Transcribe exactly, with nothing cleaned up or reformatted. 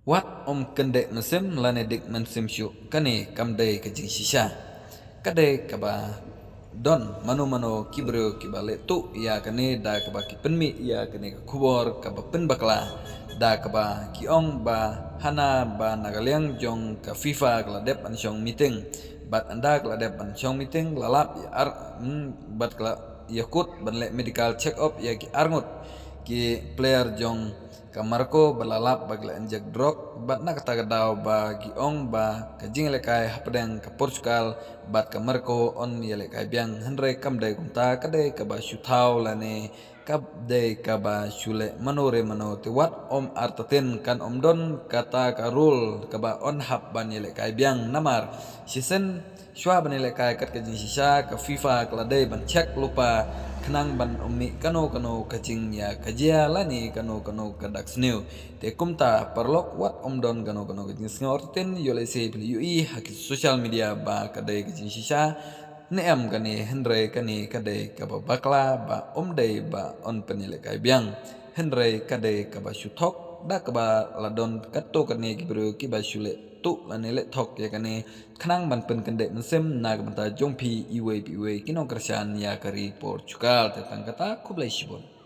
Wat ym kyndeh mynsiem lane dik mynsiem shuh, kane kam dei ka jingshisha. Ka dei kaba don mano mano ki briew kiba leh tuh ïa kane da kaba ki pynmih ïa kane ka khubor kaba pynbakla da kaba ki ong ba hana ba na ka liang jong ka FIFA ka la dep ban shong meeting, bad ynda ka la dep ban shong meeting la lap ïa ar, hmm, bad ka la ïa kut ban leh medical check up ïa ki arngut ki player jong ka Morocco ba la lap ba ki la inject drug, bad na kata ka daw ba ki ong ba ka jingïalehkai hapdeng ka Portugal bad ka Morocco yn ïalehkai biang, hynrei kam dei kumta. Ka dei kaba shu thaw lane ka dei kaba shu leh mano re mano, te wat ym artatien, kan ym don kata ka rule kaba yn hap ban ïalehkai biang, namar shisien shuwa ban ïalehkai kat ka jingshisha, ka FIFA ka la dei ban check lypa khnang ban ym mih kano kano ka jingïakajia lane kano kano ka dak sniew. Te kumta paralok, wat ym don kano kano ka jingsngew artatien, ïoh lehse phi la ïohi ha ki social media ba ka dei ka jingshisha ne em kane, hynrei kane ka dei kaba bakla ba ym dei ba yn pynïalehkai biang, hynrei ka dei kaba shu thok da kaba la don katto katne ki briew kiba shu leh tuh lane leh thok ïa kane khnang ban pynkyndeh mynsiem na ka bynta jong phi iwei pa iwei ki nongkyrshan ïa ka ri Portugal. Te tang kata, khublei shibun.